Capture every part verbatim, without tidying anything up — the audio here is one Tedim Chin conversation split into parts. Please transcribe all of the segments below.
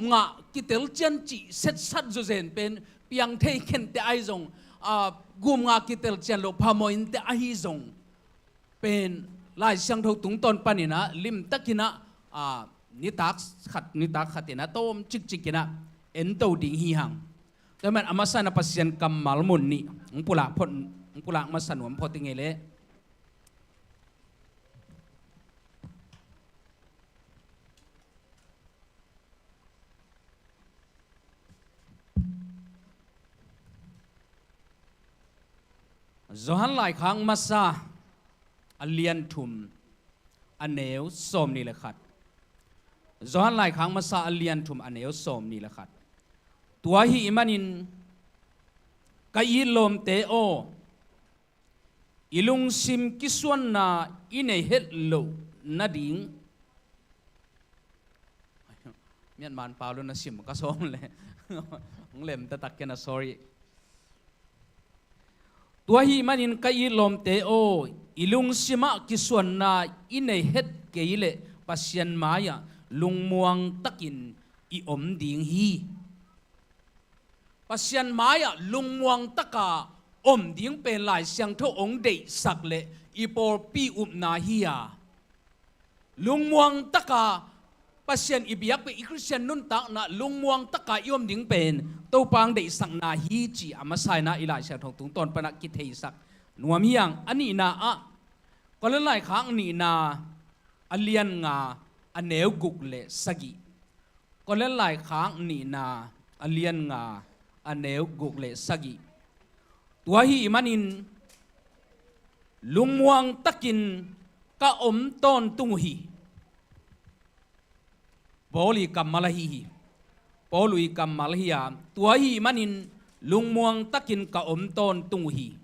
gupngah kitel cian cih setsat zawzen pen piang thei khente ahi zong, a, gupngah kitel cian lo phamawh inte ahi zong pen Lai Siangtho tungtawn paninah limtakinah, a, nitak khat nitak khatinah tawm cikcikinah ento ding hi hang. Tua man a masa inah Pasian kammal mun nih hong pulak phot, hong pulak masa nuam phot i ngei leh. Johan Laikhak masa a lian thum a neu sawm nih le khat. Johan Laikhak masa a lian thum a neu sawm nih le khat. Tua ahih manin ka it lawmte aw, i lungsim kisuanna i nei het loh nading. Mianman pau lo na sim ka sawm le. Hong lem taktak kei na, sorry. Tua ahih manin ka it lawmte aw, i lungsimah kisuanna i nei het kei leh Pasian mai-ah lungmuang takin i om ding hi. Pasian mai-ah lungmuang taka om ding pen Lai Siangtho hong deihsak leh i pawlpi upna hi a, lungmuang taka Pasian i biakpiak, i Khristian nuntakna lungmuang taka i om ding pen Topa hong deihsakna hi ci a masa inah i Lai Siangtho tungtawn panah kitheisak nuam hi hang. A nihna ah Korin Laikhak nihna a lian nga a neu guk le sagih. Korin Laikhak nihna a lian nga a neu guk le sagih. Tua ahih manin lungmuang takin ka om tawntung uh hi. Paul i kammal ahi hi. Paul i kammal hi a, tua ahih manin lungmuang takin ka om tawntung uh hi.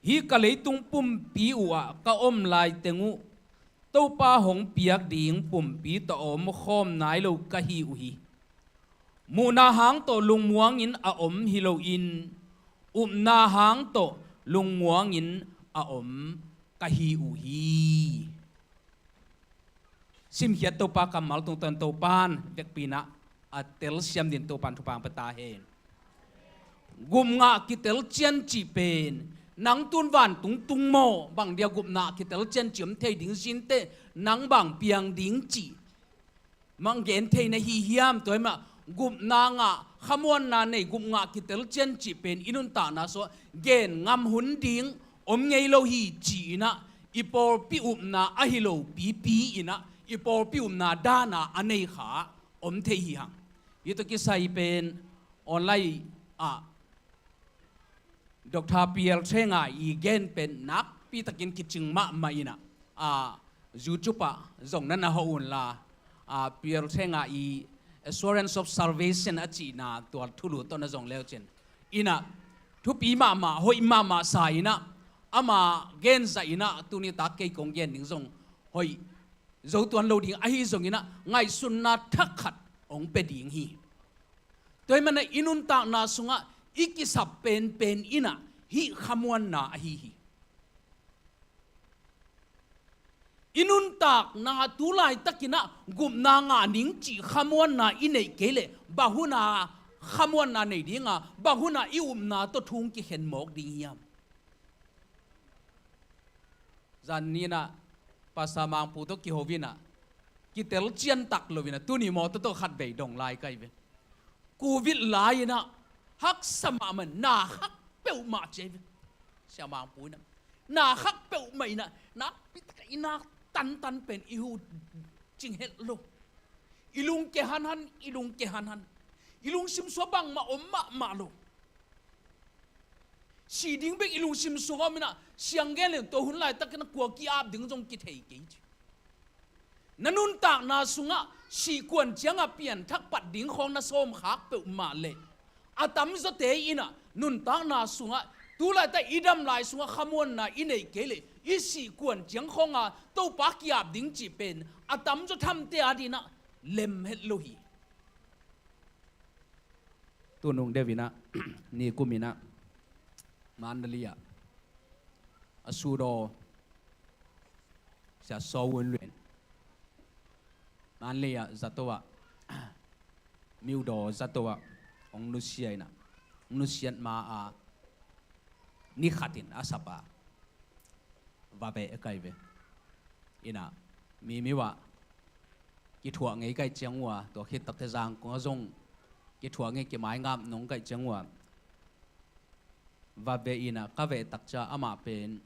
Hih ka leitung pumpi uh ah ka om laiteng uh Topa hong piak ding pumpi tawh a om khawm nai lo ka hi uh hi. Muhna hang tawh lungmuangin a om hi loin upna hang tawh lungmuangin a om ka hi uh hi. Simkhiat Topa kammal tungtawn Topan vekpi inah a telsiam din Topan thupha hong pia ta hen. Gupngah kitel cian cih pen nang tun vantung tung maw, bang dia gupna kitel cian cih om thei ding, zinte nang bang piang ding cih mang gen thei na hi hiam? Tua hi mah gupna ngah, khamuanna nei, gupngah kitel cian cih pen i nuntakna sungah gen ngam hun ding om ngei lo hi ci inah i pawlpi upna ahi lo pipi inah i pawlpi upna dana a nei kha om thei hi hang. Hih tawh kisai pen online ah Doctor Pierre Tse Nga i gen pen nakpi takin kicing mahmah inah, a, YouTube ah zong na na hawh unla, a, Pierre Tse Nga i Assurance of Salvation a cihna tua thulu tawh na zong leu cin inah thupi mahmah, hoih mahmah sa inah ama gen zah inah tuni tak kei kong gen ding zong hoih zo tuan lo ding ahi zong inah ngaihsutna thak khat hong pia ding hi. Tua hi manah i nuntakna sungah i kisap penpen inah hih khamuanna ahi hi. I nuntakna tu laitakinah gupna ngah ning cih khamuanna i neih kei leh bang hunah khamuanna nei dinga, bang hunah i upna tawh thu hong kikhen mawk ding hiam? Zan ni inah Pastor Mangpu tawh kiho inah kitel ciantak lo inah tuni mawtaw tawh khatvei dong lai ka hi ve. Covid lai inah haksa mahmah, na khak peuhmah ci a hi ve. Sia Mangpu inah na khak peuhmah inah nakpi takah i nak tantan pen i hu cing het lo. I lungke hanhan, i lungke hanhan. I lungsim sungah bangmah om mahmah lo. Sih ding bek i lungsim sungah om inah siang gen leng tua hun laitakin a kua ki-ap ding zong kithei kei ci. Na nuntakna sungah sih kuan ciangah pianthak pat ding khawng na sawm khak peuhmah leh a tamzawte inah nuntakna sungah tu laitak i dam lai sungah khamuanna i neih kei leh i sih kuan ciang khawnga Topa ki-ap ding cih pen a tamzaw thamte adinah lem het lo hi. Tunung deuh inah nikum inah Mandalay ah a sudaw Sia Saw Wun Luen Mandalay ah zato ah Miudaw zato ah hong nusia in ah, hong nusiat ma a, ni khatin a sap a va veh kai ve. In ah, Mimiu ah kithuah ngei kai ciang uh a, tua khit takteh Zangkong ah zong kithuah ngei, kimaingap nong kai ciang uh a, va veh in ah, ka veh tak ciang amah pen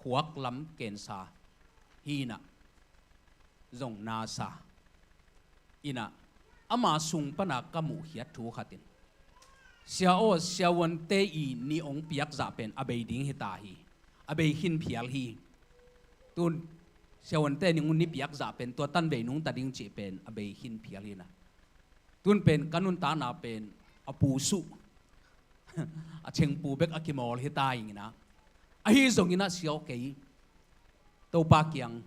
khuak lam kensa hi in ah, zong nasa in ah, ama sung pan a ka muhkhiat thu khat in, Sia aw, Sia Vuante i ni hong piak zah pen a bei ding hi ta hi, a bei khin phial hi. Tun Sia Vuante ni hong ni piak zah pen tua tan bei nungta ding cih pen a bei khin phial hi in ah, tun pen ka nuntakna pen a pusuh, a chengpu bek a kimawl hi ta ing in ah, ahi zongin ah Sia aw, kei Topa kiang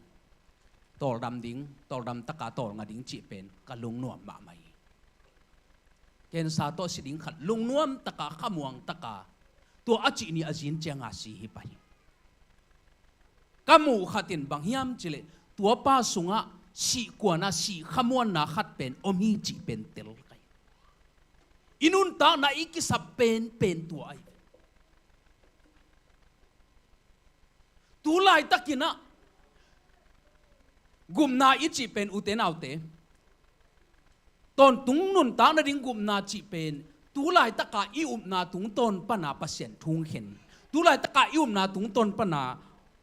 tawldam ding, tawldam taka tawlnga ding cih pen ka lungnuam mahmah hi. Kensa tawh si ding khat lungnuam taka, khamuang taka, tua a cih ni a zin ciang a si hi pah hi. Ka muh khat in bang hiam cih leh, tua pa sungah sih kuan a, sih khamuanna khat pen om hi cih pen tel kai. I nuntakna i kisap penpen tua ahi. Tu laitakin ah gupna i cih pen, ute naute, tawntung nuntak nading gupna cih pen, tu laitaka i upna tungtawn pana Pasian thu hong khen, tu laitaka i upna tungtawn pana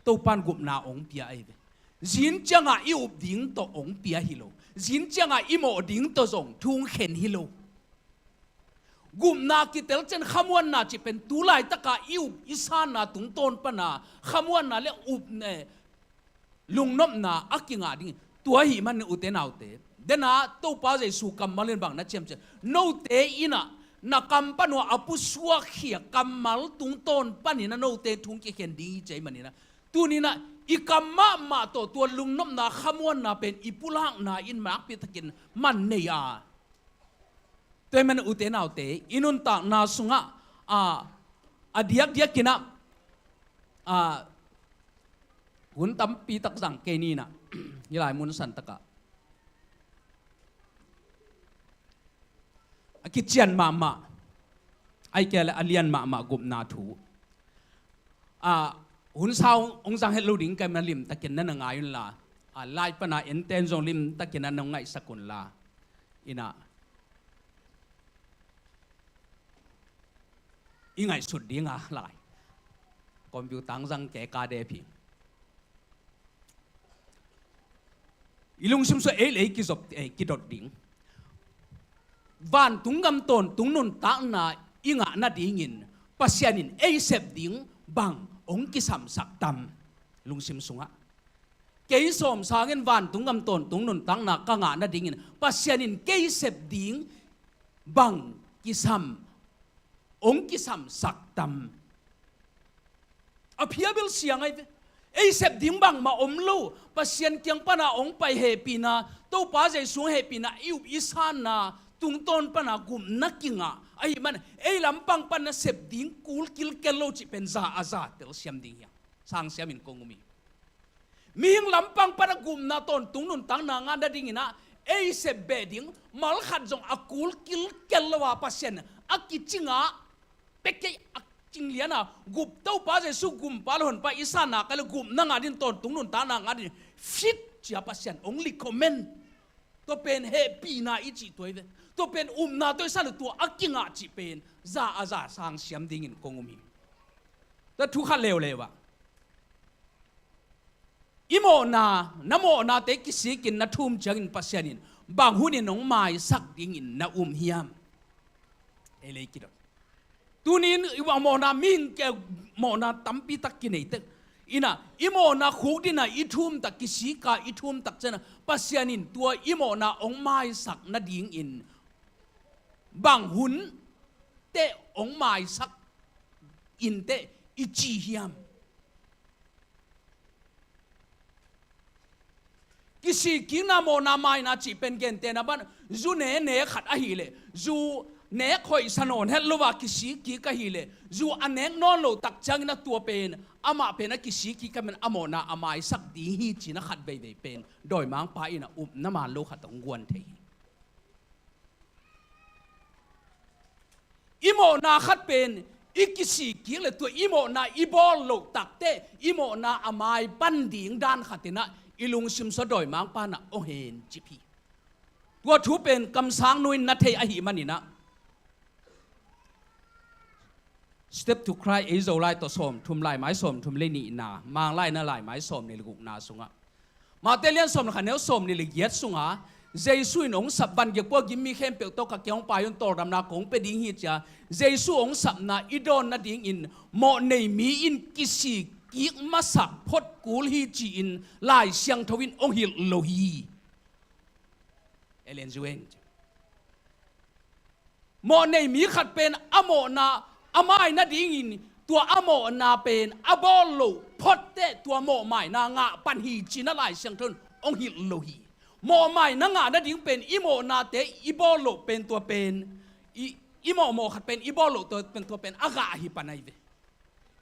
Topan gupna hong pia ahi ve. Zin cianga i up ding tawh hong pia hi lo, zin cianga i mawh ding tawh zong thu hong khen hi lo. Gupna kitel ciang khamuanna cih pen, tu laitaka i up i sanna tungtawn pana khamuanna le up ne, lungnopna a kingah ding. Tua ahih manin, ute naute, dena Topa Jesu kammal in bang na ciam ciam, note in ah na kam pan uh a pusuakkhia kammal tungtawn panin ah note thu hong kikhen ding hi ci ahih manin ah, tuni in ah i kam mahmah tawh tua lungnopna, khamuanna pen i pulakna in nakpi takin man nei a. Tua ahih manin, ute naute, i nuntakna sungah, a, a diakdiakin ah, a, hun tampi tak zang kei ni in ah, hih lai mun santak ah a kician mahmah, ahih kei leh a lian mahmah gupna thu. A, hun sau hong zang het lo ding ka hih manin limtakin na na ngai un la, a, lai pana enten zong limtakin na na ngaihsak un la. In ah, i ngaihsut ding a lai, computer hong zang kei ka dep hi. I lungsim sung ei le ei kizop, eh, kidot ding. Vantung gam tawntung nuntakna i ngah nadingin Pasian in ei sep ding bang hong kisamsak tam? Lungsim sungah, kei sawm sangin vantung gam tawntung nuntakna ka ngah nadingin Pasian in kei sep ding bang kisam, hong kisamsak tam? A phiabel siang ahi ve. Ei sep ding bangmah om lo, Pasian kiang pana hong pai hehpihna, Topa Jesu hong hehpihna i up i sanna tungtawn pana gupna kingah ahih manin, ei lampang pana sep ding kul kilkel lo cih pen za a za telsiam ding hi hang. Sangsiamin kong um hi. Mihing lampang pana gupna tawntung nuntakna ngah nadingin ah ei sep beh ding mal khat zong a kul kilkel lo a, Pasian a kicingah pekei a cing lian a, gup Topa Jesu gumpa le honpa i sanna ka le gupna ngah ding, tawntung nuntakna ngah ding fit cia Pasian hong likhomen. Tua pen hehpihna i cih tua hi ve. Tua pen upna tawh i san lo, tua a kingah cih pen za a za sangsiam dingin kong um hi. Tua thu khat leuleu ah, i mawhna, na mawhnate kisikin na thum ciangin Pasian in bang hunin hong maisak dingin na um hiam? Ei le ei kidot. Tuni-in i mawhna, mihing ke mawhna tampi tak kinei teh. In ah, i mawhna khukdin ah i thum tak, kisika i thum tak ciangin ah, Pasian in tua i mawhna hong maisak nadingin bang hun teh hong maisak in teh i ci hiam? Kisikkikna, mawhna maina cih pen gentehna bang, zu ne ne khat ahih leh, zu nek hoihsa nawn het lo a kisikkik ahih leh, zu a nek nawn loh tak ciangin ah tua pen, amah pen a kisikkik ahih manin a mawhna a maisak ding hi ci-in ah khat veivei pen dawimangpa in ah upna man lo khat hong guan thei hi. I mawhna khat pen i kisik kik le tua i mawhna i bawl loh takteh i mawhna a mai pan ding dan khat in ah i lungsim sung dawimangpa'n ah hong hencip hi. Tua thu pen kamsangnu in na thei ahih manin ah Step to Christ ei Zolai tawh sawmthum, laimai sawmthum le nihna, Manglai in ah laimai sawmnih le gukna sungah, Matthai lian sawm le khat, neu sawmnih le giat sungah Jesu in hong sap, "Van gik pua gim mi khempeuh tawh ka kiang hong pai un, tawldamna kong pia ding hi," ci-a Jesu hong sapna i dawn nadingin mawh nei mi in kisik kik masak phot kul hi ci-in Lai Siangtho in hong hilh lo hi. Ellen G. White. Mawh nei mi khat pen a mawhna a mai nadingin tua a mawhna pen a bawl loh photteh tua mawhmaina ngah pan hi ci-in ah Lai Siangtho in hong hilh lo hi. Mawhmaina ngah nading pen i mawhnate i bawl loh pen tua pen i, i mawhmawh khat pen i bawl loh tua pen tua pen a gah hi pan ahi ve.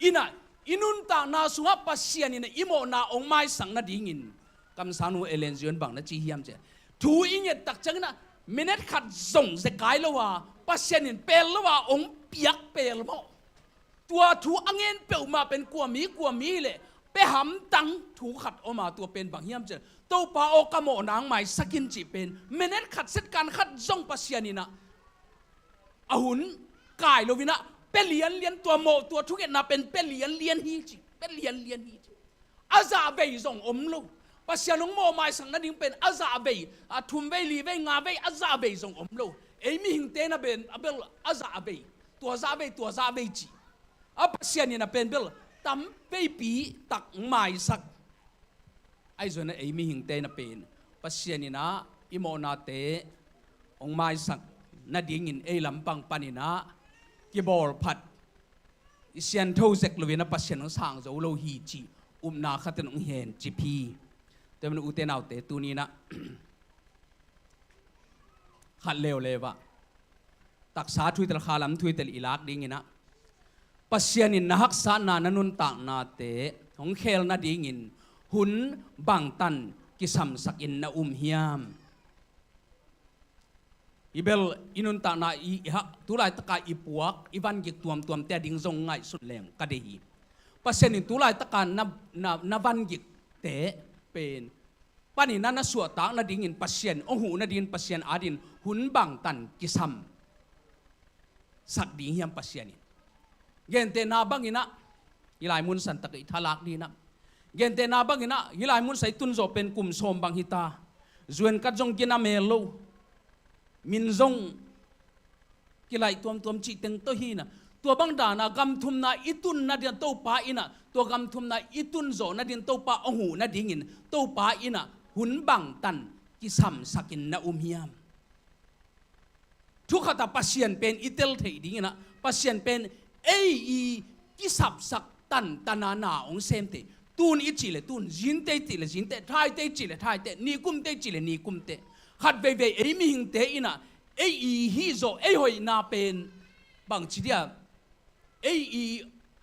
In ah i nuntakna sungah Pasian in ah i mawhna hong maisak nadingin kamsangnu Ellen G. White in bang na ci hiam cih, thu i nget tak ciangin ah minute khat zong zekai lo a, Pasian in pel lo a hong piak pel mawh. Tua thu a ngen peuhmah pen kua mi kua mi le pe hamtang thu khat om a, tua pen bang hiam cih, "Topa aw, ka mawhna hong maisak in," cih pen minute khat, second khat zong Pasian in ah a hun kai lo in ah pe lianlian, tua mawh tua thungetna pen pe lianlian hi ci, pe lianlian hi ci. A zah vei zong om lo. Pasian hong mawh maisak nading pen a zah vei, a thum vei, li vei, nga vei, a zah vei zong om lo. Ei mihingte na pen a bel a zah vei, tua zah vei, tua zah vei ci. A Pasian in ah pen bel tam veipi tak maisak. Ahi zongin ah ei mihingte na pen Pasian in ah i mawhnate hong maisak nadingin ei lampang panin ah kibawlphat, i siangtho zek lo in ah Pasian hong sang zo lo hi cih upna khat in hong hencip hi. Tua manin ute naute, tuni in ah khat leuleu ah taksa thuitel, khalam thuitel i lak dingin ah Pasian in na haksatna, na nuntaknate hong khel nadingin hun bangtan kisamsak in na um hiam? I bel i nuntakna i, i hak, tu laitaka i puak, i vangik tuamtuamte ading zong ngaihsun leng ka deih hi. Pasian in tu laitaka na, na, na vangikte pen panin ah na suahtak nadingin Pasian, hong huh nadingin Pasian adingin hun bangtan kisamsak ding hiam Pasian in? Gentehna bangin ah, hih lai mun santak i thalak dingin ah, gentehna bangin ah, hih lai mun sa i tun zawh pen kum sawm bang hi ta. Zuan kat zong gina mel lo. Min zong kilaih tuamtuam cih teng tawh hi in ah, tua bang dan a gam thumna i tun nading Topa in ah, tua gam thumna i tun zawh nading Topa hong huh nadingin Topa in ah hun bangtan kisamsak in na um hiam? Thu khat ah Pasian pen i tel theih dingin ah, Pasian pen ei i kisapsak tantana na hong semte. Tun i cih leh tun, zinte i cih leh zinte, thaite i cih leh thaite, nikumte i cih leh nikumte. Khat veivei ei mihingte in ah ei i hih zawh, ei hoihna pen bangci dia, ei i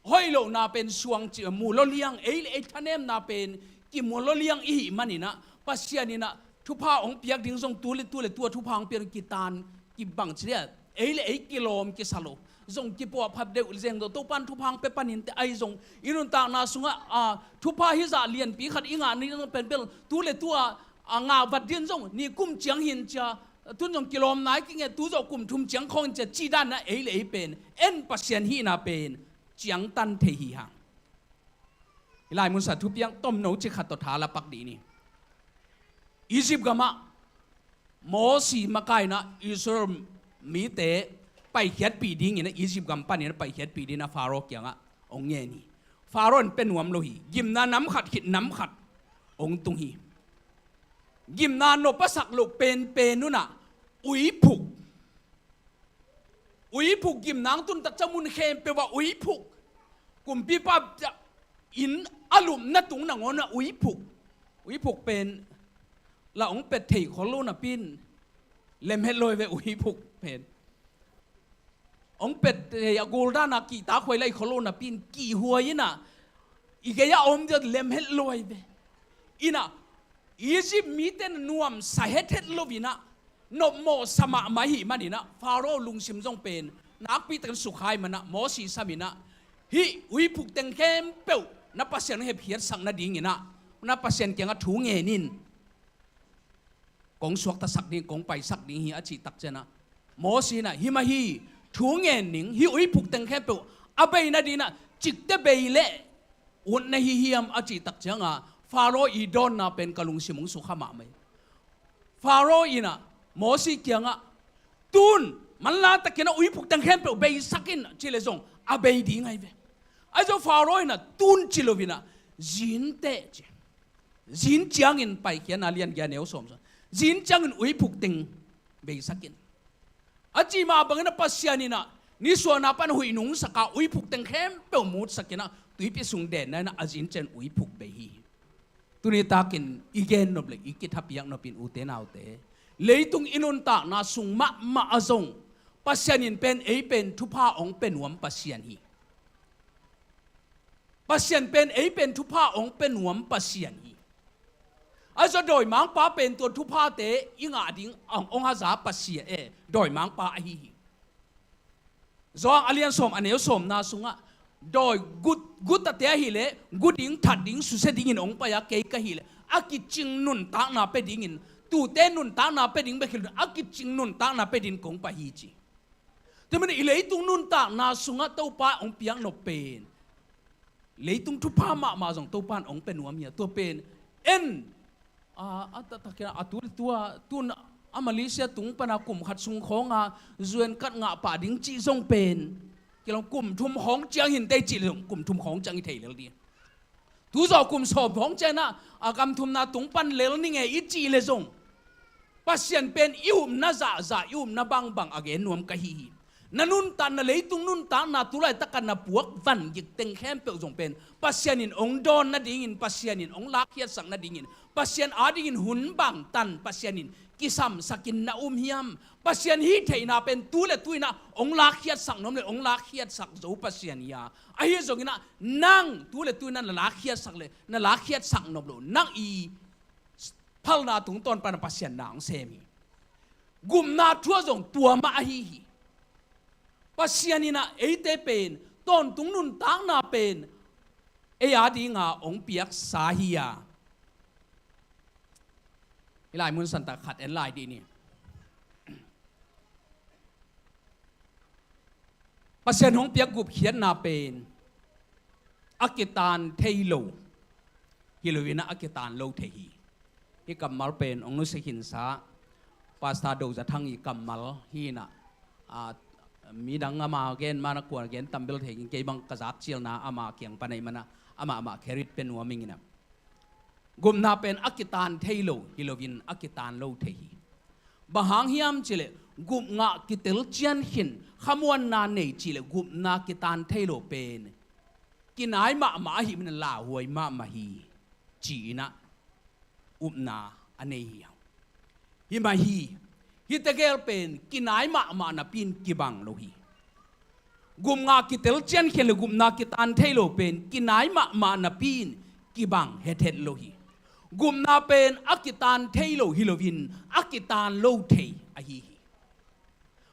hoih lohna pen suang ci, mu lawliang, ei le ei thanemna pen kimu lawliang i hih manin ah, Pasian in ah thupha hong piak ding zong tu le tu le tua thupha hong piak ding kitan, kibangci dia, ei le ei kilawm kisa lo. Zong kipuahphat deuh zeng lo, Topa'n thupha hong pia panin teh, ahi zong i nuntakna sungah, a, thupha hizah lianpi khat i ngah ni zong pen bel tu le tua, a, ngah vat ding zong nikum ciang hi in cia, tun zong kilawm nai kei ing e, tu zawh kum thum ciang khawng hi in cia, cih dan ah ei le ei pen en Pasian hihna pen ciangtan thei hi hang. Hih lai mun sa thupiang tomno cik khat tawh tha la pak dih ni. Egypt gamah Mosi makaihna Israel mite paikhiatpih dingin ah, Egypt gam panin ah paikhiatpih dingin ah Pharaoh kiangah hong ngen hi. Pharaoh in pia nuam lo hi. Gimna nam khat khit nam khat hong tung hi. Gimna nop a sak loh penpen un ah uiphuk, uiphuk, gimna hong tun tak ciang mun khempeuh ah uiphuk. Kumpipa inn a lupna tung nangawn ah uiphuk. Uiphuk pen la hong pet thei khol lo napi in lem het lo hi ve uiphuk pen. Hong pet thei a gul dan a kihtak huai lai khol lo napi in kihhuai in ah i gei ah om ding lem het lo hi ve. In ah Egypt mite in nuamsa hethet lo in ah nopmawhsa mahmah ahih manin ah Pharaoh lungsim zong pen nakpi takin sukha ahih manin ah Mosi sam in ah, hih uiphuk teng khempeuh na Pasian hong hepkhiatsak nadingin ah na Pasian kiangah thu ngen in, kong suaktasak ding, kong paisak ding hi, a cih tak ciangin ah Mosi in ah, hi mah hi, thu ngen ning, hih uiphuk teng khempeuh a bei nadingin ah cikte bei leh ut na hi hiam, a cih tak ciangin ah Faro i dawnna pen ka lungsim hong sukha mahmah hi. Faro in ah Mosi kiangah, tun manlang takin ah uiphuk teng khempeuh beisak in, ci leh zong a bei ding ahi ve. Ahi zong Faro in ah tun ci lo in ah, zin teh ci. Zin ciangin, Paikhiatna lian giat a neu sawm sawm, zin ciangin uiphuk teng beisak in, a cih mah bangin ah Pasian in ah nisuahna pan huih nungsak a uiphuk teng khempeuh mutsak in ah tuipi sung denna in ah a zin ciangin uiphuk bei hi. Tuni takin i gen nop leh i kithapiak nop in, ute naute, leitung i nuntakna sung mahmah ah zong Pasian in pen ei pen thupha hong pia nuam Pasian hi. Pasian pen ei pen thupha hong pia nuam Pasian hi. Ahi zong dawimangpa pen tua thuphate i ngah ding hong, hong haza Pasian, eh, dawimangpa ahi hi. Johan a lian sawm a neu sawmna sungah, dawi gu, gutate ahih leh gu ding, that ding, susia dingin hong pai a, kei ka hih leh a kicing nuntakna pia dingin, tuute nuntakna pia ding bek hi lo in a kicing nuntakna pia dingin kong pai hi, ci. Tua manin i leitung nuntakna sungah Topa hong piak nop pen leitung thupha mahmah zong Topa in hong pia nuam hi a, tua pen en, a, a taktak in a, a tu leh tua, tun a Malaysia tung pan a kum khat sung khawng a U N card ngah pah ding cih zong pen, kilawm, kum thum khawng ciang hi inteh cih leh zong kum thum khawng ciang hi thei lel ding. Tu zawh kum sawm khawng ciang in a, a gam thumna tung pan lel ning e i cih leh zong, Pasian pen i upna zahzah, i upna bangbang a gen nuam ka hi hi. Na nuntakna, leitung nuntakna, tu laitak a na puak vangik teng khempeuh zong pen Pasian in hong dawn nadingin, Pasian in hong lakkhiatsak nadingin, Pasian adingin hun bangtan Pasian in kisamsak in na um hiam? Pasian hih theihna pen tu leh tu in a hong lakkhiatsak nuam leh hong lakkhiatsak zo Pasian hi a, ahi zongin a nang tu leh tu in a na lakkhiatsak leh na lakkhiatsak nop loh, nang i phalna tungtawn pan a Pasian na hong sem hi. Gupna thu ah zong tua mah ahi hi. Pasian in a eite pen tawntung nuntakna pen ei ading a hong piaksa hi a, hih lai mun santak khat en lai dih ni. Pasian hong piak gupkhiatna pen a kitaan thei lo hi lo in a, a kitaan lo thei hi. Hih kammal pen hong nusia khinsa Pastor Do Za Thang i kammal hi in a, a, midang ama gen man a kua gen tam bel thei kei, kei bang ka zak cialna ama kiang pan ahih man a, amah mah credit pia nuam ing in a. Gupna pen a kitaan thei lo hi lo in a kitaan lo thei hi. Bang hang hiam cih leh, gup ngah kitel cian khin, khamuanna nei cih leh gupna kitaan thei lo pen kinai mahmah ahih manin lauhuai mahmah hi, ci in a upna a nei hi. Hi mah hi, hihte gel pen kinai mahmah napi in kibang lo hi. Gupna kitel cian khin leh gupna kitaan thei lo pen kinai mahmah napi in kibang hethet lo hi. Gupna pen a kitaan thei lo hi lo in a kitaan lo thei ahi hi.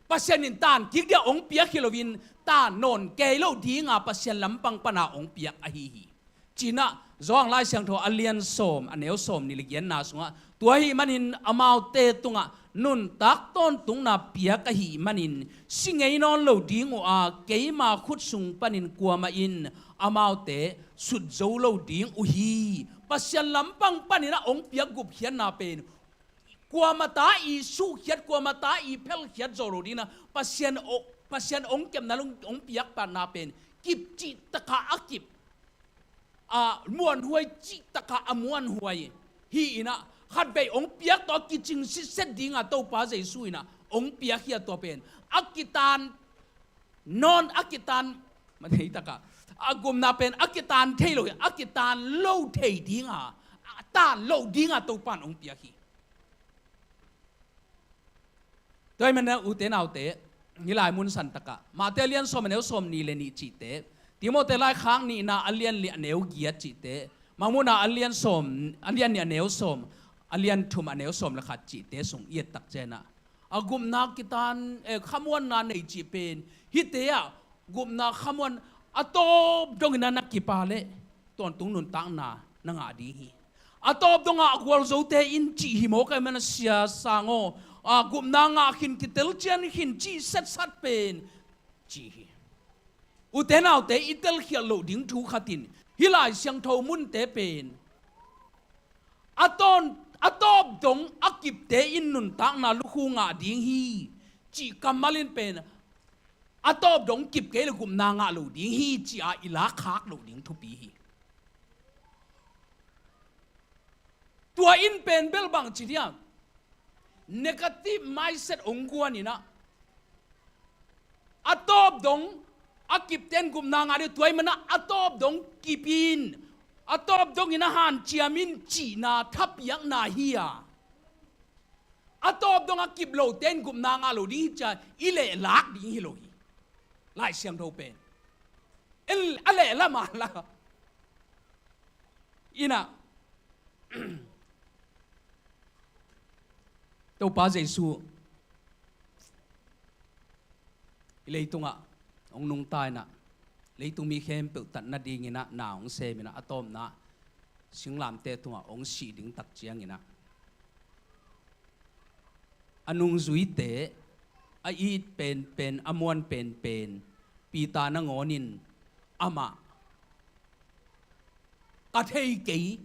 Pasian in taan kik ding a hong piak hi lo in, taan nawn kei lo ding a Pasian lampang pan a hong piak ahi hi, ci in a Johan Lai Siangtho a lian sawm a neu sawmnih leh giatna sungah, tua ahih manin amaute tungah nuntak tawntungna piak ahih manin si ngei nawn lo ding uh a, keima khut sung panin kuamah in amaute sut zo lo ding uh hi. Pasian lampang panin a hong piak gupkhiatna pen kuamah ta i sukhiat, kuamah ta i phelkhiat zo lo ding in a, Pasian o-, Pasian hong kepna hong, hong piak patna pen kip cihtak a a kip, a muanhuai cihtak a a muanhuai hi in a, khatvei hong piak tawh a kicing sitset ding a Topa Jesu in a hong piak hi a, tua pen a kitaan nawn, a kitaan, ma thei tak a, a gupna pen a kitaan thei lo hi, a kitaan lo thei ding a, a taan lo ding a Topa in hong piak hi. Tua ahih manin a, ute naute, hih lai mun santak ah Matthai a lian sawm a neu sawmnih leh nih cihte, Timoti laikhak nihna a lian li a neu giat cihte, Mangmuhna a lian sawm, a lian nih a neu sawm, a lian thum a neu sawm leh khat cihte sung i et tak ciangin a, a gupna kitan, eh, khamuanna nei cih pen, hihte ah gupna khamuan a tawp dongin a na kip a leh tawntung nuntakna na ngah ding hi. A tawp dongah a gualzote in cih hi mawk ahih manin a, Sia Sang aw, a gupna ngah khin, kitel cian khin cih setsat pen cih hi. Ute naute, i telkhialh loh ding thu khat in, hih Lai Siangtho munte pen a tawn, a tawp dong a kipte in nuntakna lukhu ngah ding hi cih kammal in pen, a tawp dong kip kei leh gupna ngah lo ding hi ci-a i lakkhak loh ding thupi hi. Tua in pen bel bang ci diam? Negative mindset hong guan in ah, a tawp dong a kipte in gupna ngah ding, tua ahih manin ah a tawp dong kip in, a tawp dongin a hanciam in cihna thapiakna hi a, a tawp dong a kip lote in gupna ngah lo ding hi ci-a i lehlak ding hi lo hi. Lai Siangtho pen en a lehlam a la in ah, Topa Jesu i leitungah hong nungta in ah, leitung mi khempeuh tat nadingin ah na hong sem in ah, a tawpna singlamteh tungah hong sih ding tak ciangin ah, a nungzuite, a it penpen, a muan penpen Peter nangawn in amah, "Ka thei kei,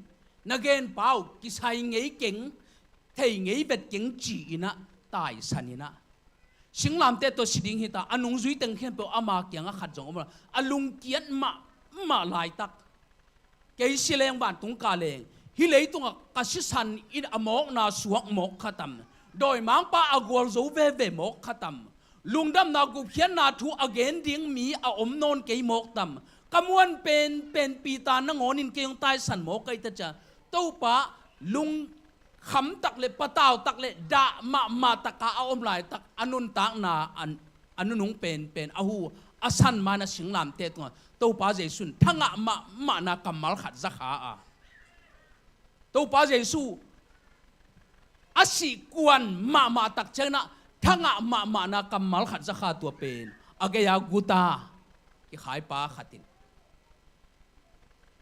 na genpa uh kisai ngei keng, thei ngei vet keng," ci-in ah taisan in ah, singlamteh tawh si ding hi ta, a nungzui teng khempeuh ama kiangah khat zong om lo, a lungkiat mahmah laitak, "Kei si leng, vantung ka leng, hih leitungah ka sisan in a mawkna suak mawk kha tam? Dawimangpa a gualzo veve mawk kha tam? Lungdamna gupkhiatna thu a gen ding mi a om nawn kei mawk tam? Ka muan penpen Peter nangawn in kei hong taisan mawk ka hi ta," ci-a Topa lungkham tak le patau tak le dah mahmah taka a om laitak, a nuntakna, a, a nunung penpen a hu a san ma-in ah singlamteh tungah Topa Jesu in thangah mahmahna kammal khat za kha a, Topa Jesu a sih kuan mahmah tak ciangin ah thangah mahmahna kammal khat za kha, tua pen a gei-a guta kikhaipa khat in,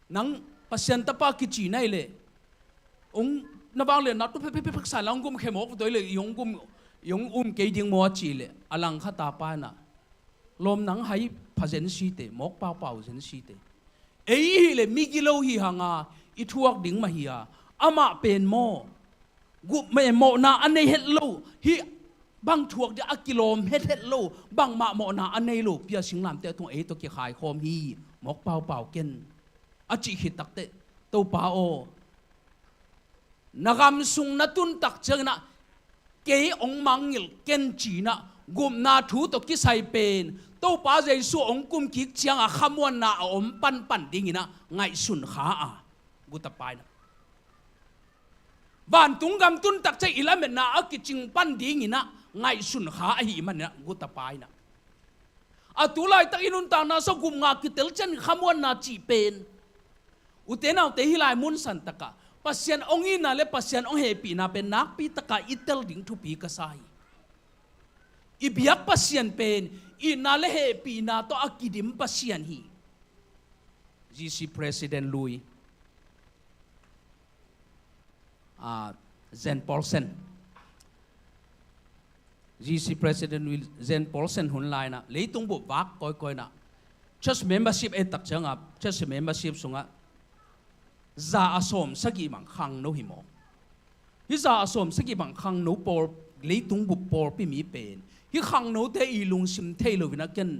"Nang Pasian Tapa kici na hih leh, hong, na vangliatna tawh phekphek, phekphek sa in la, hong gumkhia mawk tua hi leh, i hong gum, i hong um kei ding maw?" a cih leh, a langkhata pa in ah, "Lawm, nang hai pha zen site, mawk paupau zen site. Ei i hih leh migilo hi hang a, i thuak ding mah hi a, amah pen maw, gup meh mawhna a nei het lo, hih bang thuak ding a kilawm het het lo, bangmah mawhna a nei lo pi-a singlamteh tungah ei tawh kikhaikhawm hi, mawk paupau ken," a cih khit takteh, "Topa aw, na gam sung na tun tak ciangin ah kei hong mangngilh ken," ci-in ah gupna thu tawh kisai pen Topa Jesu hong kum kik ciangah khamuanna a om panpan dingin ah ngaihsun kha a, gutapa in ah, vantung gam tun tak ciang i lametna a kicing pan dingin ah ngaihsun kha ahih manin ah, gutapa in ah, a tu laitak i nuntakna sung gup ngah kitel ciang khamuanna cih pen, ute naute, hih lai mun san takah Pasian hong itna le Pasian hong hehpihna pen nakpi taka i tel ding thupi ka sa hi. I biak Pasian pen itna le hehpihna tawh a kidim Pasian hi. G C President lui, ah, Zen Paulsen. G C President lui Zen Paulsen hun lai-in ah leitung bup vak kawikawi in ah, church membership et tak ciangah, church membership sungah za a sawm sagih bang khangno hi mawk. Hih za a sawm sagih bang khangno pawl, leitung bup pawlpi mi pen, hih khangnote i lungsim thei lo-in ah, ken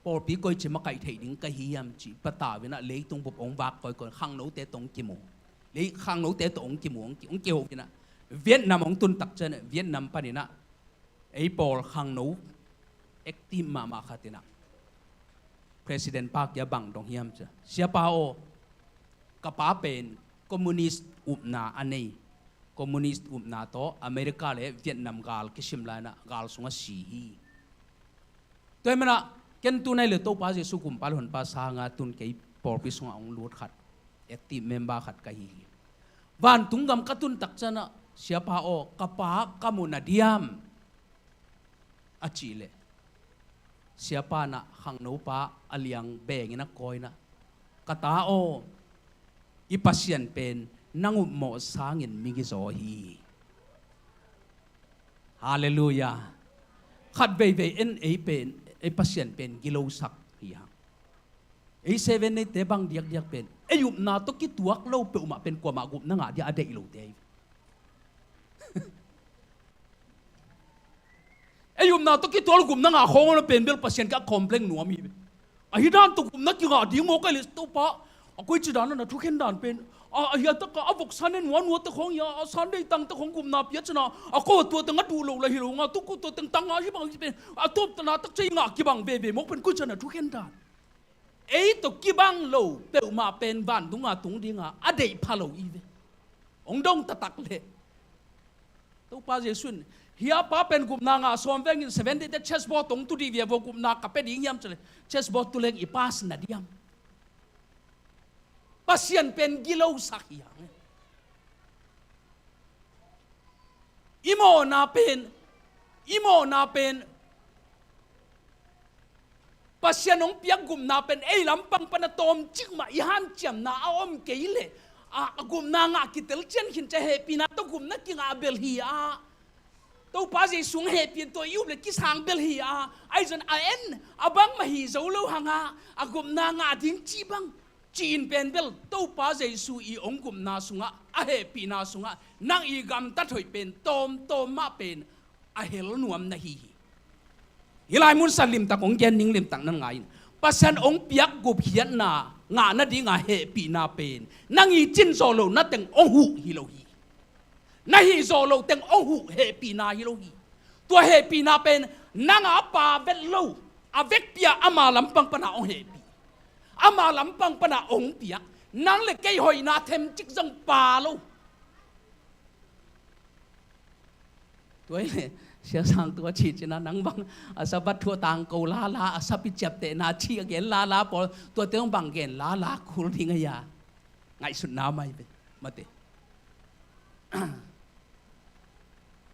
pawlpi koici makaih theih ding ka hi hiam, ci patau-in ah leitung bup hong vak kawikawi, khangnote tawh hong kimu. Lei, khangnote tawh hong kimu, hong ki, hong kiho-in ah, Vietnam hong tun tak ciang ah, Vietnam panin ah ei pawl khangno active mahmah khat in ah, President pa kiang bang dong hiam, ci-a, "Siapa aw, ka pa pen communist upna a nei, communist upna tawh America le Vietnam gal kisim lai-in ah gal sungah si hi. Tua ahih manin ah ken tu-in ah leh Topa Jesu Kumpa le Honpa sangin tun kei pawlpi sungah hong lut khat, active member khat ka hi hi. Vantung gam ka tun tak ciang ah, Siapa aw, ka pa ka mu na diam?" a cih leh, siapa in ah khangnopa a liang bengin a kawina, "Ka ta aw, i Pasian pen nang upmawh sangin migizaw hi." Halleluiah. Khat veivei en ei pen, ei Pasian pen gilosak hi hang. Ei Seven Day te bang diakdiak pen, ei upna tawh kituak lo peuhmah pen kuamah gupna ngah dia a deih lote ahi. Ei upna tawh kituak lo gupna ngah khawng a pen bel Pasian kiang complain nuam hi ve. Ahi dan tawh gupna kingah ding maw ka leh Topa, a koici dan a na thukhen dan pen, a, ahi a taka a voksa ne nuanua te khawng hi a, a Sunday tang te khawng gupna pia cina, a ko tua teng a duh lo la hi lo nga, tu ko tua teng tang a hi bang hi pen, a tawptana tak cia i ngah kibang veve maw pen koici a na thukhen dan. Ei tawh kibang lo peuhmah pen vantung a tung dinga a deih pha lo hi ve. Hong dong taktak leh Topa Jesu in, "Hih a pa pen gupna ngah sawm vengin Seven Day te chessboard hong tu dih via vaw gupna ka pia ding hiam?" ci leh, "Chessboard tu leng i pass na diam?" Pasian pen gilosak hi hang. I mawhna pen, i mawhna pen, Pasian hong piak gupna pen ei lampang pana tawmcik mah i hanciamna a om kei leh, a, a gupna ngah kitel cian khin cia hehpihna tawh gupna kingah bel hi a, Topa Jesu hong hehpih tua i up leh kisang bel hi a, ahi zong a en a bangmah hi zo lo hang a, a gupna ngah ding ci bang ci-in pen bel Topa Jesu i hong gupna sungah, a hehpihna sungah nang i gamtat hoih pen tawmtawm mah pen a hel nuam na hi hi. Hih lai mun sa limtak hong gen ning limtak nan ngai in, Pasian hong piak gupkhiatna ngah nadinga hehpihna pen nang i cin zawh loh na teng hong huh hi lo hi. Na hih zawh loh teng hong huh hehpihna hi lo hi. Tua hehpihna pen nang a pa vet lo, a vekpi-a ama lampang pana hong hehpih, ama lampang pana hong piak, nang le kei hoihna themcik zong pa lo. Tua hi leh, Sia Sang tua cih cina nang bang a Sabbath thu a tangko lala, a sap i ciaptehna cih a gen lala pawl, tuate hong bang gen lala kul ding a hia? Ngaihsutna mai ve, mate.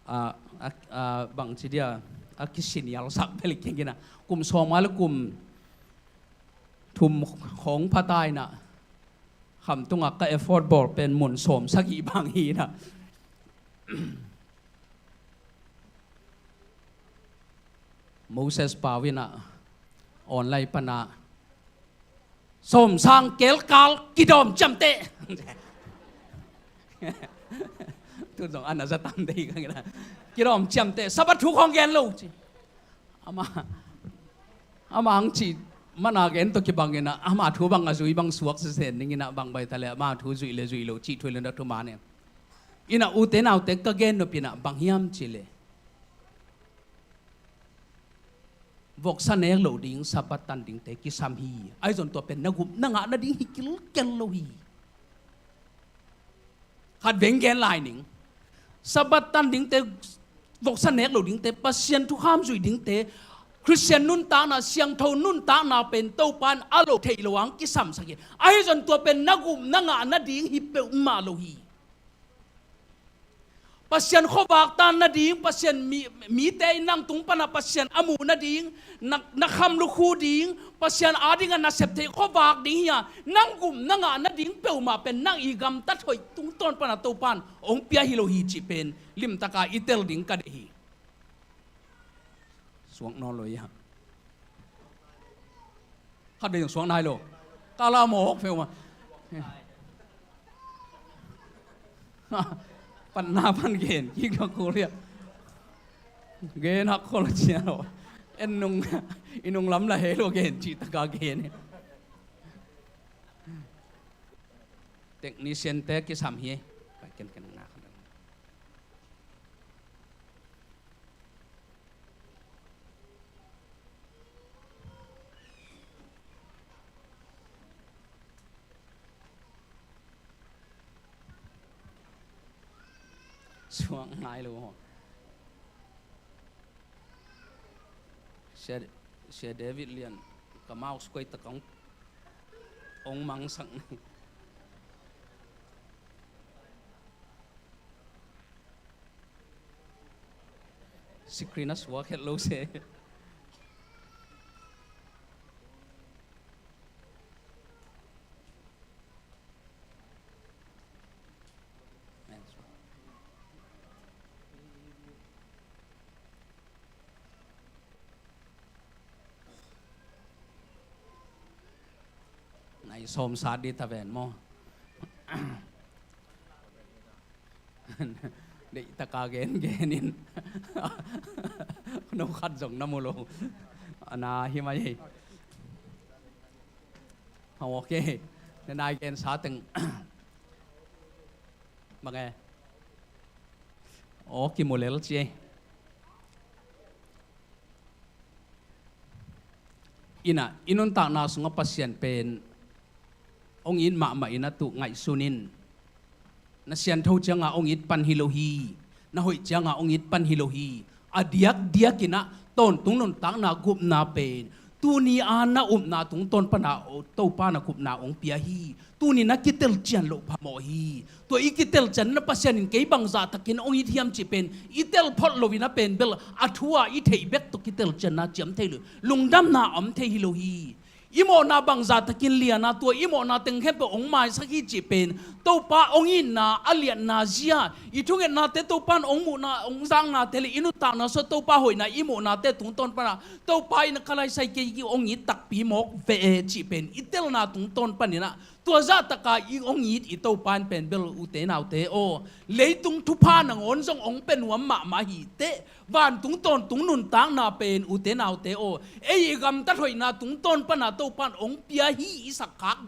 A, a, a, bang ci dia, a kisinialsak bel keng ina. Kum sawm a le kum thum khawng pha ta ina. Khamtungah ka effort bawl pen mun sawm sagih bang hi ina. Moses Pau ina online pana sawm sang kelkal kidawm ciamteh. Tu zong ana za tam dei ka ngina. Kidawm ciamteh, Sabbath thu khawng gen lo ci. Ama, ama ang ci mana gen tawh kibang ina, ama thu bang a zui bang suak sesen ning ina bang bai ta le, ama thu zui le zui lo ci thu le na thu ma ne. Ina ute naute ka gen nop ina bang hiam ci le. Voksa nek loh ding, Sabbath tan dingte kisam hi. Ahi zong tua pen na gup na ngah nading hi kilkel lo hi. Khat veng gen lai ning. Sabbath tan dingte, voksa nek loh dingte, Pasian thukham zuih dingte, Khristian nuntakna, siangtho nuntakna pen Topa in a lo theih lo ang kisamsak hi. Ahi zong tua pen na gup na ngah nading hi peuhmah lo hi. Pasian khuavak tan nading, Pasian mi, mite in nang tung pana Pasian a muh nading, na, na kham lukhu ding, Pasian adinga na sep theih khuavak ding hi a, nang gup na ngah nading peuhmah pen nang i gamtat hoih tungtawn pana Topa in hong pia hi lo hi cih pen limtaka i tel ding ka deih hi. Suak nawn lo ia. Khat vei zong suak nai lo. Ka la mawk peuhmah. Patna pan gen kik lo kul ia. Gen hak khol cia lo. En nung, i nung lam la he lo gen cih taka gen. Technician te kisam hi. Ken ken na. Suak ngai lo. Sia, Sia David Lian, ka mouse koi ta kong ong mangsak ni. Screen a suak het lo se. Nai sawm sa di ta ven maw? Deih taka gen gen in. No khat zong na mu lo. Ana hi mai hi. Ok. Na nai gen sa teng. Bang e? Aw, kimu lel ci ei. Ina, i nuntakna sungah Pasian pen hong it mahmah ina tuh ngaihsun in. Na siantho cianga hong it pan hi lo hi. Na hoih cianga hong it pan hi lo hi. A diakdiak ina tawntung nuntakna gupna pen tuni a na upna tungtawn pana Topa na gupna hong pia hi. Tuni na kitel cian loh phamawh hi. Tua i kitel cian na Pasian in kei bangzah takin hong it hiam cih pen i tel phot lo ina pen bel a thu a i theih bek tawh kitel cianna ciam thei lo, lungdamna a om thei hi lo hi. I mawhna bangzah takin liana tua i mawhna teng khempeuh hong maisak hi cih pen Topa hong itna a liatna zia, i thungetnate Topa in hong muhna hong zaknate le i nuntakna sua Topa hoihna i muhnate tungtawn pana Topa in a ka laisai kei hong it takpi mawk ve e cih pen i telna tungtawn paninah tua zahtaka i hong it i Topa in pen bel ute naute aw, leitung thupha nangawn zong hong pia nuam mahmah hi teh. Vantung tawntung nuntakna pen ute naute aw, ei i gamtat hoihna tungtawn pana Topa in hong pia hi i sakkhak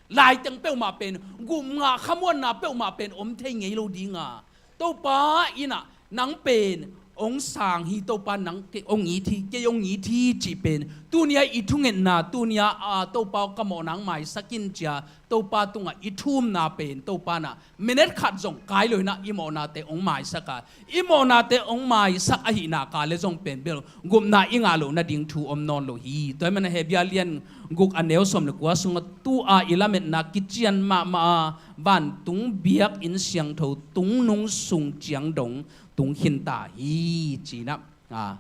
laiteng peuhmah pen gupngah khamuanna peuhmah pen om thei ngei lo dinga Topa inah nang pen hong sang hi, Topa nang kei hong it hi, kei hong it hi cih pen tunia i thungetna tunia a Topa ka mawh nang maisak in cia Topa tungah i thumna pen Topa nah minute khat zong kai lo inah i mawhnate hong maisak a, i mawhnate hong maisak ahihna ka le zong pen bel gupna i ngah loh nading thu om nawn lo hi. Tua hi mana Hebia lian guk a neu sawm le kua sungah tu-a i lametna kician mahmah a vantung biakinn siangtho tungnung sung ciang dong tung khinta hi cinah a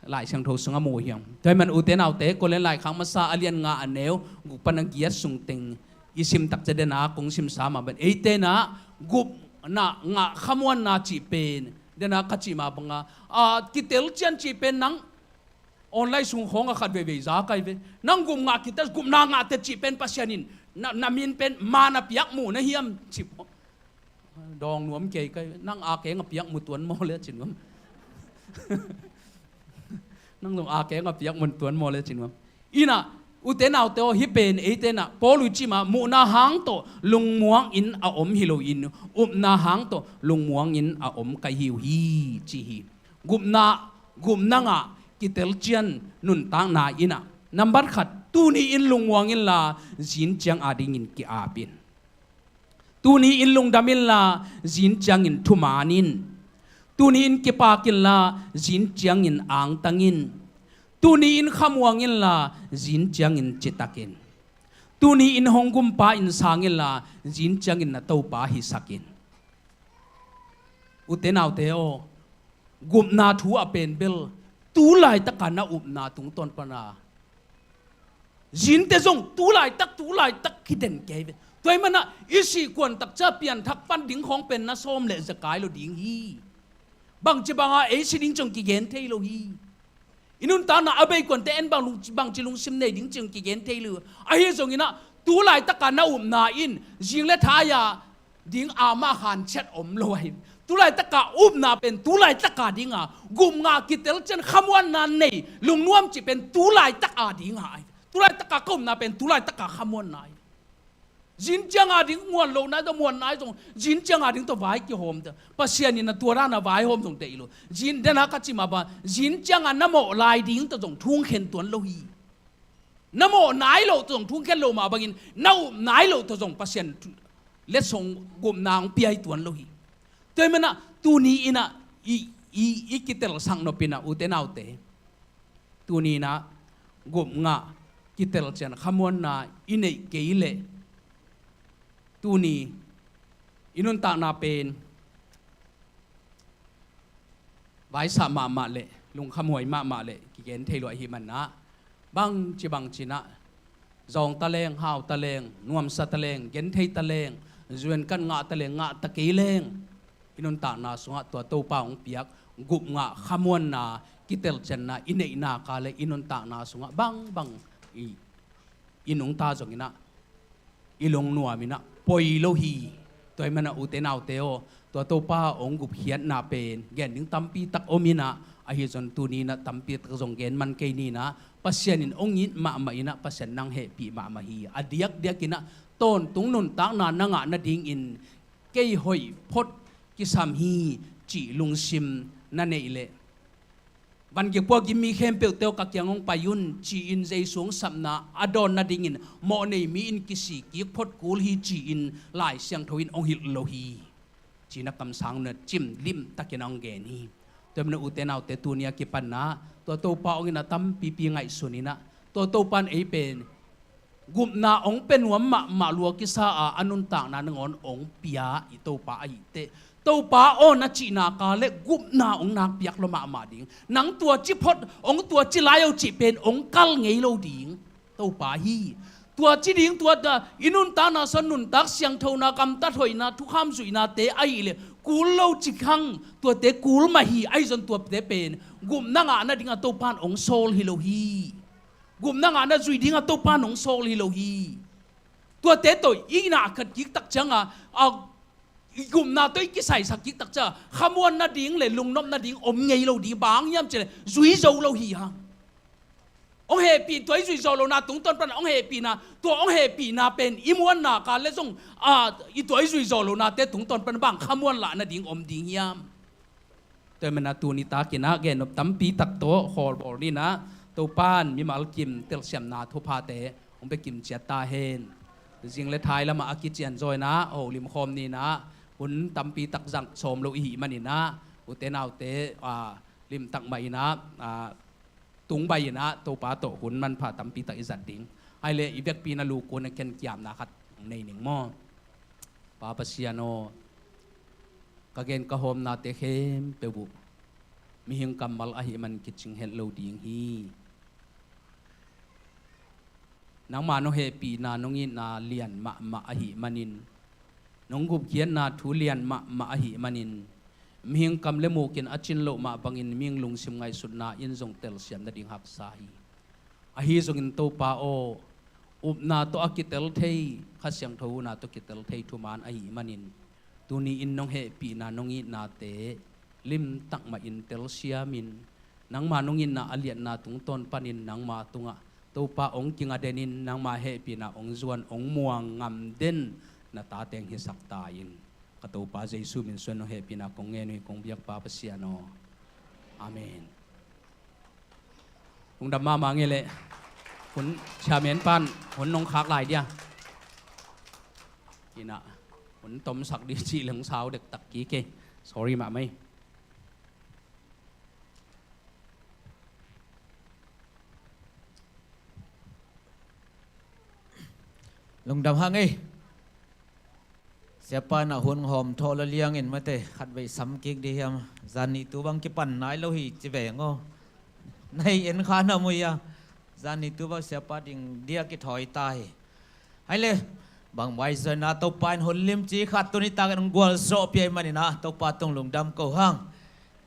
Lai Siangtho sungah mu hiam. Tua hi man ute naute Korin laikhak masa a lian nga a neu guk pan a giat sung teng i sim takcia dena kong simsa mah ban eite nah gupna ngah khamuanna cih pen dena ka cih mah banga a kitel cian cih pen nang online sung khawng a khat veivei za kai ve. Nang gupngah kitel gupna ngahte cih pen Pasian in na, na min pen man a piak mu na hiam cih dawng nuam kei kai ve. Nang a keng a piak mu tuan maw le a ci nuam. Nang zong a keng a piak mu tuan maw le a ci nuam. Inah ute naute aw, hih pen eite nah Paul i cih mah muhna hang tawh lungmuang in a om hi loin upna hang tawh lungmuang in a om ka hi uh hi ci hi. Gupna, gupna ngah kitel cian nuntakna inah nambat khat tuni in lungmuang inla zin ciang adingin ki-ap in. Tuni in lungdam inla zin ciangin thuman in. Tuni in kipak inla zin ciangin angtang in. Tuni in khamuang inla zin ciangin citak in. Tuni in hong gumpa in sang inla zin ciangin na Topa hisak in. Ute naute aw, gupna thu a pen bel tu laitaka na upna tungtawn pana zinte zong tu laitak tu laitak kiden kei ve. Tua hi mana i sih kuan takcia pianthak pan ding khawng pen na sawm le zekai lo ding hi. Bangci banga ei si ding ciang kigen thei lo hi. I nuntakna a beikuante en bang lung, bangci lungsim nei ding ciang kigen thei lo. Ahi zonginah tu laitaka na upna in zing le thai-a ding ama khan ciat om lo ahi. Tu laitaka upna pen tu laitaka dinga gupngah kitel cian khamuanna nei lungnuam cih pen tu laitaka dinga ahi. Tu laitaka ka upna pen tu laitaka khamuanna ahi. Zin cianga ding muan lo nai tawh muan nai zong zin cianga ding tawh vai kihawm tawh Pasian in a tua dana vaihawm zong tei lo. Zin dena ka cih mah bang zin cianga na mawh lai ding tawh zong thungkhen tuan lo hi. Na mawh nai loh tawh zong thungkhen lo mah bangin na up nai loh tawh zong Pasian letsong gupna hong pia hi tuan lo hi. Tua hi mana tuni inah i, i, i kitelsak nopina ute naute. Tuni inah gupngah kitel cian khamuanna i neih kei leh tuni i nuntakna pen Paisa mahmah le lungkhamhuai mahmah le kigen thei lo ahih manah, bangci bangci nah zawng taleng, hau taleng, nuamsa taleng, genthei taleng, zuan kan ngah taleng, ngah ta kei leng, i nuntakna sungah tua Topa hong piak gupna, khamuanna, kitelcianna i neihna ka le i nuntakna sungah bangbang i, i nungta zonginah i lungnuam inah poi lo hi. Tua ahih manah ute naute aw, tua Topa hong gupkhiatna pen gen ding tampi tak om inah, ahi zong tuni inah tampi tak zong gen man kei ninah, Pasian in hong it mahmah inah, Pasian nang hehpih mahmah hi. A diakdiak inah tawntung nuntakna na ngah nadingin kei hoih phot kisam hi cih lungsim na neih leh, van gikpua gim mi khempeuhte aw, ka kiang hong pai un ci-in Jesu hong sapna a dawn nadingin mawhnei mi in kisik kik phot kul hi ci-in Lai Siangtho in hong hilh lo hi. Ci-in a kamsang nunah cim limtakin hong gen hi. Tua ahih manah ute naute, tuni a kipanna tua Topa hong itna tampipi ngaihsun inah, tua Topa in ei pen gupna hong pia nuam mahmah lua kisa a, a nuntakna nangawn hong pia i Topa ahih teh, Topa aw na cihna ka le gupna hong nakpiak lua mahmah ding. Nang tua ci phot, hong tua ci lai aw cih pen hong kal ngei lo ding Topa hi. Tua ci ding, tua ta i nuntakna sungah nuntak siangthona, gamtat hoihna, thukham zuihnate ahih leh kul lo ci khang, tuate kul mah hi. Ahi zong tuate pen gupna ngah nadingah Topa in hong sawl hi lo hi. Gupna ngah na zuih dingah Topa in hong sawl hi lo hi. Tuate tawh i na khat kik tak ciangah, a, i gupna tawh i kisaisak kik tak ciangah khamuan nading le lungnop nading om ngei lo ding. Bang hang hiam cih leh zui zo lo hi hang. Hong hehpih, tua i zui zawh lohna tungtawn pan hong hehpihna, tua hong hehpihna pen i muanna ka le zong, a, i tua i zui zawh lohnate tungtawn pan bang khamuan lah nading om ding hiam? Tua ahih manah tuni takin ah gennop tampi tak tawh khawlbawl ni inah, Topa in mimal kim telsiamna thuphate hong pia kim ciat ta hen. Zing le thai lamah a kician zaw inah holim khawm ni inah, hun tampi tak zang sawm lo i hih manin ah, ute naute, a, limtak mah inah, a, tungbai inah Topa tawh hun manpha tampi tak i zat ding. Ahi leh i vekpi in a lukun a ken kiamna khat nei ning maw? Pa Pasian aw, ka gen ka hawmnate khempeuh uh mihing kammal ahih man kicing het lo ding hi. Nangma nong hehpihna, nong itna lian mahmah ahih manin, nong gupkhiatna thu lian mahmah ahih manin, mihing kam le muk in a cin loh mah bangin mihing lungsim ngaihsutna in zong telsiam nading haksa hi. Ahi zongin Topa aw, upna tawh a kitel thei, Kha Siangtho upna tawh kitel thei thuman ahih manin, tuni in nong hehpihna, nong itnate limtak mah in telsiamin, nangma nong itna a liatna tungtawn panin nangma tungah Topa hong kinga denin, nangma hehpihna hong zuan, hong muang ngam den na tate hong hisak ta in. Ka Topa Jesu min suang nong hehpihna kong ngen uh hi, kong biak Pa Pasian aw. Amen. Lungdam mahmah ngei leh, hun chairman pan hun nong khak lai dia. Inah, hun tomsak dih cih leng sau dektak kik e. Sorry mahmah hi. Lungdam hang ei. Siapa in ah hun hawm thaw la liangin mate, khatvei sam kik dih hiam? Zan nih tu bang kipan nai lo hi ci veng aw. Nai en kha na mui a. Zan nih tu bang siapa ding dia kithawi ta hi. Hai le, bang mai zoi na Topa in hun limci khat tuni takin hong gualzawh pia ahih manin ah Topa tung lungdam ko hang.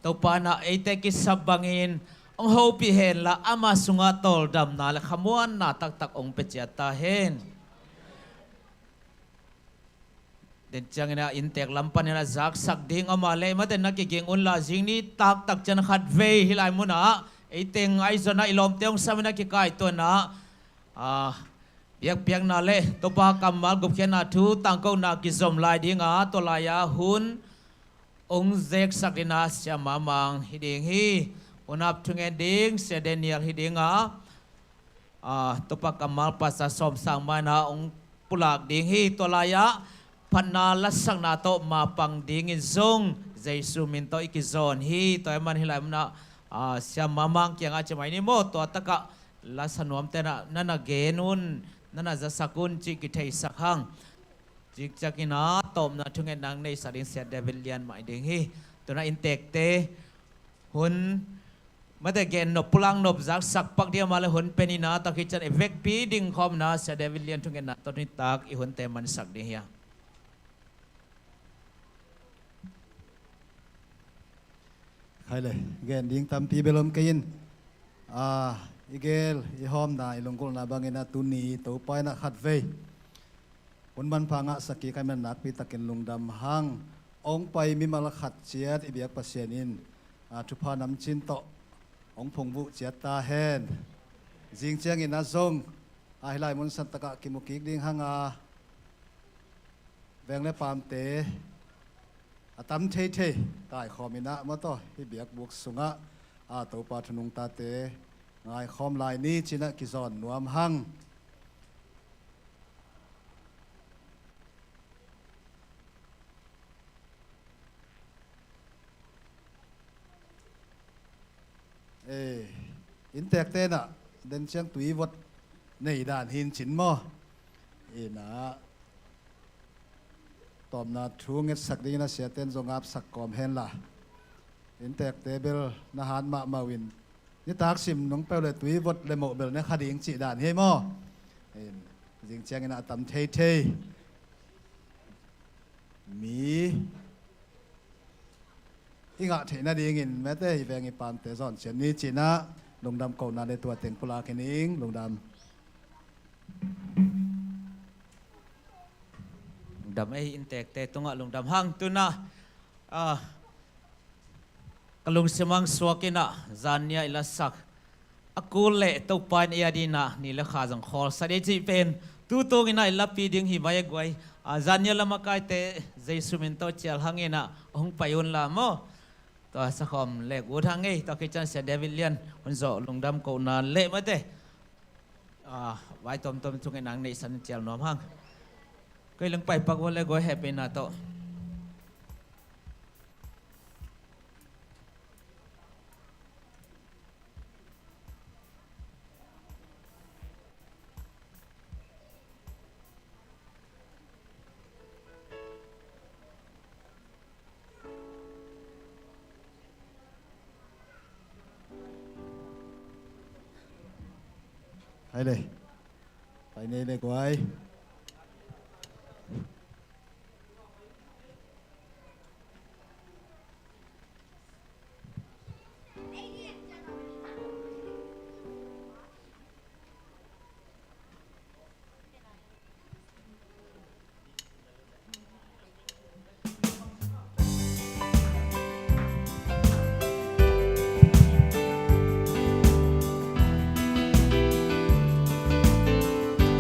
Topa in ah eite kisap bangin hong hopih hen la, ama sungah tawldamna le khamuanna taktak hong pia ciat ta hen. Den ciangin ah inntek lam panin ah zaksak ding om a leh, mate na kiging un la, zing ni taktak ciang khatvei hih lai munah ei teng Aizawna i lawmte hong samin a kikaihtuahna, a, biakpiakna le Topa kammal gupkhiatna thu tangkona kizom lai ding a, tua lai-a hun hong zeksak dingin ah Sia Mamang hi ding hi. Hun ap thungen ding Sia Daniel hi ding a, a, Topa kammal Pastor Sawm Sang Mai in ah hong pulak ding hi. Tua lai-ah phatna lasakna tawh mapang dingin zong Jesu min tawh i kizawn hi. Tua ahih man hih lai munah, a, Sia Mamang kiangah ci mai ni maw, tua takah lasa nuamte in ah na na gen un, na na zasak un cih kitheisak hang. Cikciakin ah tawpna thungetna hong neihsak ding Sia David Lian Mai ding hi. Tu-in ah inntekte hun mate gen nop, pulang nop, zaksak pak ding a, amah le hun pen ina, tua khit ciang i vekpi ding khawmna Sia David Lian thungetna tawh nitak i hunte mansak ding hi a. Khai le, gen ding tampi bel om kei in, a, i gel i hawmna, i lunggulhna bangin a tuni Topa in a khatvei hun manpha ngahsak kik ahih manin nakpi takin lungdam hang. Hong pai mimal khat ciat i biak Pasian in, a, thupha namcin tawh hong phungvuh ciat ta hen. Zing ciangin a zong, a, hih lai mun santakah kimu kik ding hang a, veng le paamte a tam theithei kaikhawm in a, maw, tawh hih biakbuk sungah, a, Topa thu nungtate ngaikhawm lai ni ci-in a kizawn nuam hang. Eh, inntekte in a, den ciang tui vot nei dan hi in cin maw? Ina, tawpna thu ngetsak dingin a siate in zong apsak kawm hen la. Inntekte bel na hat mahmah uh in, nitak sim nung peuh le tui vot le moh bel ne kha ding cih dan hi maw? In, zing ciangin a tam theithei mi i ngah theih nadingin mate i veng i paamte zawn ciat ni ci-in a, lungdam kohna le tua teng pulak hi ning. Lungdam. Lungdam ei, inntekte tungah lungdam hang. Tu-in a, a, ka lungsim hang suak in a, zanni a i lasak a kul le Topa in ei adingin a ni le kha zong khawlsak ding cih pen tu tungin a i lapi ding hi mai a guai. A, zanni a la makaite Jesu min tawh cial hang in a hong pai un la maw. Tua sakhawm lek ut hang ei, tua khit ciang Sia David Lian hun zawh lungdam kohna le mate, a, vai tomtom thungetna neihsan cial nuam hang. Kei leng pai pak vua le guai, hehpihna tawh. Hai le. Pai nei le guai.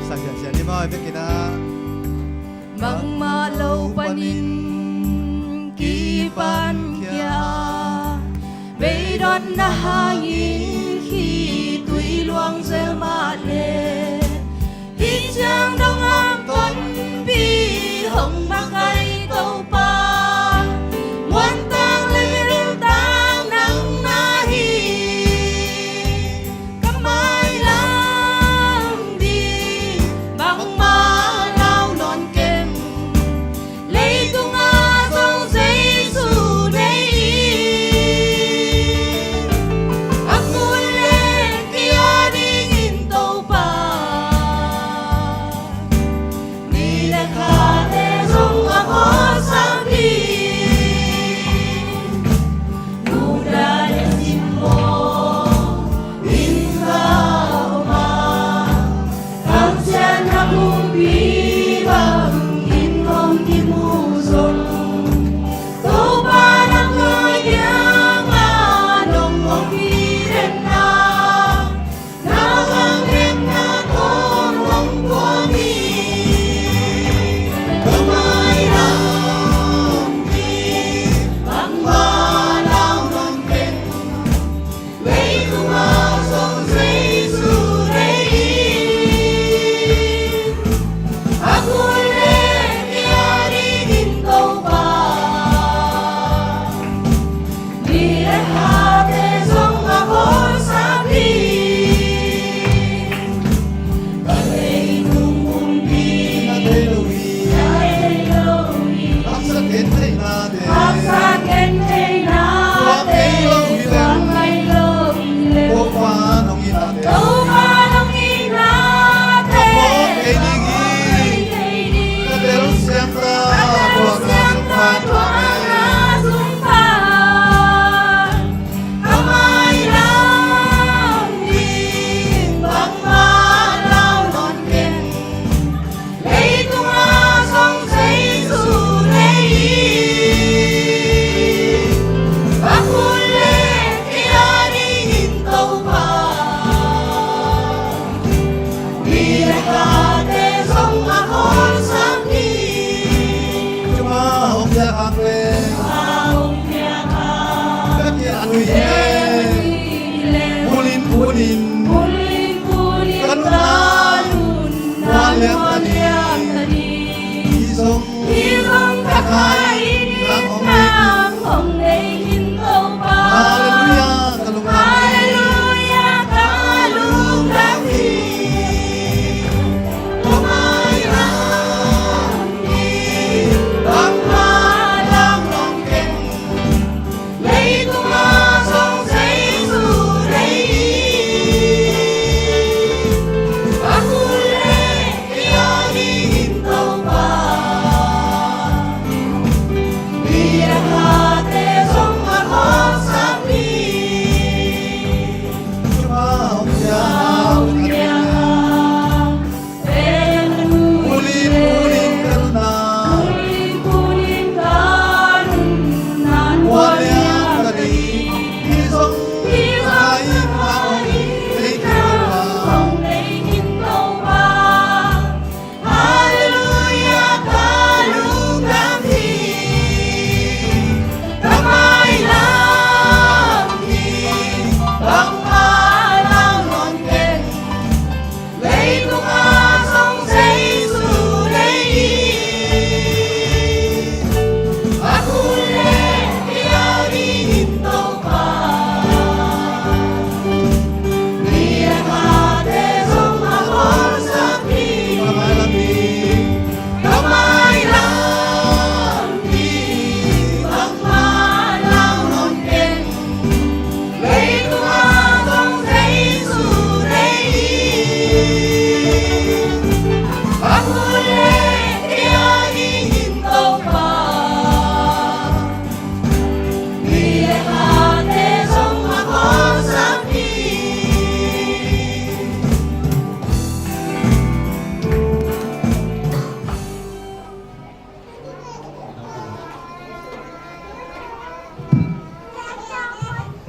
Sang siansian ni maw, i biakinn ah. Bangmah lo panin kipan khia, beidotna hangin khitui luang zel mah le, hih ciang dong om tonpi hong makaih Topa, muantak le viltak nang na hi. Ka mailam ding bangmah lau nawn keng, leitungah zong Jesu nei in. A kul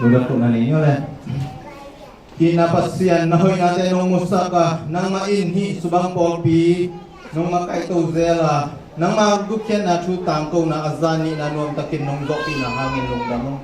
Lungdam ko na nei ni aw le. Hih na Pasian, na hoihnate nong musak a, nangmah in hih Subang pawlpi nong makaih to zel a, nangma gupkhiatna thu tangkona a zan nihna nuamtakin nong zawhpihna hangin lungdam ung.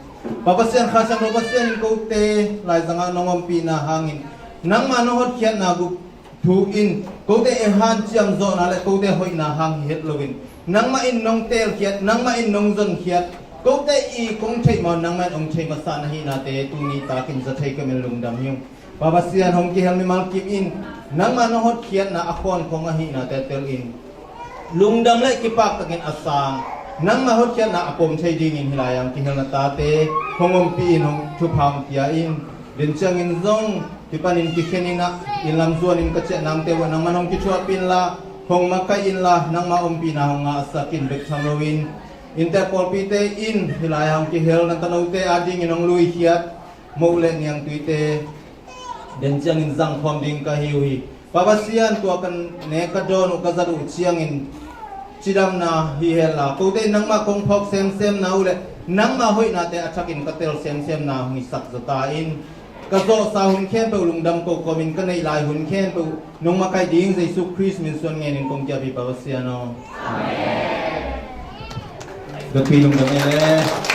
Pa Pasian, Kha Siangtho Pasian in kote laizangah nong ompihna hangin, nangma nong hotkhiatna gup thu in kote i hanciam zawhna le kote hoihna hang hi het loin, nangmah in nong teelkhiat, nangmah in nong zonkhiat, kote i kong theih mah nangmah in hong theih masa na hihnate tuni takin za thei ka min lungdam hi ung. Pa Pasian, hong kihel mimal kim in nangmah nong hotkhiatna a khawnkhong ahihnate tel in lungdam le kipaktakin a sang, nangmah hotkhiatna a pom thei dingin hih lai-ah kihel na tate hong ompih in, hong thupha hong pia in. Den ciangin zong hih panin kikhen in ah, inn lam zuanin ka ciah nangte uh ah nangman hong kithuahpih inla, hong makaih inla, nangmah ompihna hong ngahsak in bek tham loin, innte pawlpite in hih lai-ah hong kihel na tanote adingin hong luikhiat moh le niangtuite den ciangin zangkhawm ding ka hi uh hi. Pa Pasian, tua ka nek ka dawn uh ka zat uh ciangin cidamna hi henla, kote in nangmah kong phawk semsemna uh le nangmah hoihnate a thakin ka tel semsemna hong hisak zaw ta in. Ka zawhsa hun khempeuh lungdam ko kawmin ka neih lai hun khempeuh nong makaih ding Jesu Khrist min suang ngenin kong kiap hi, Pa Pasian aw. Amen. Ka tui lungdam e le.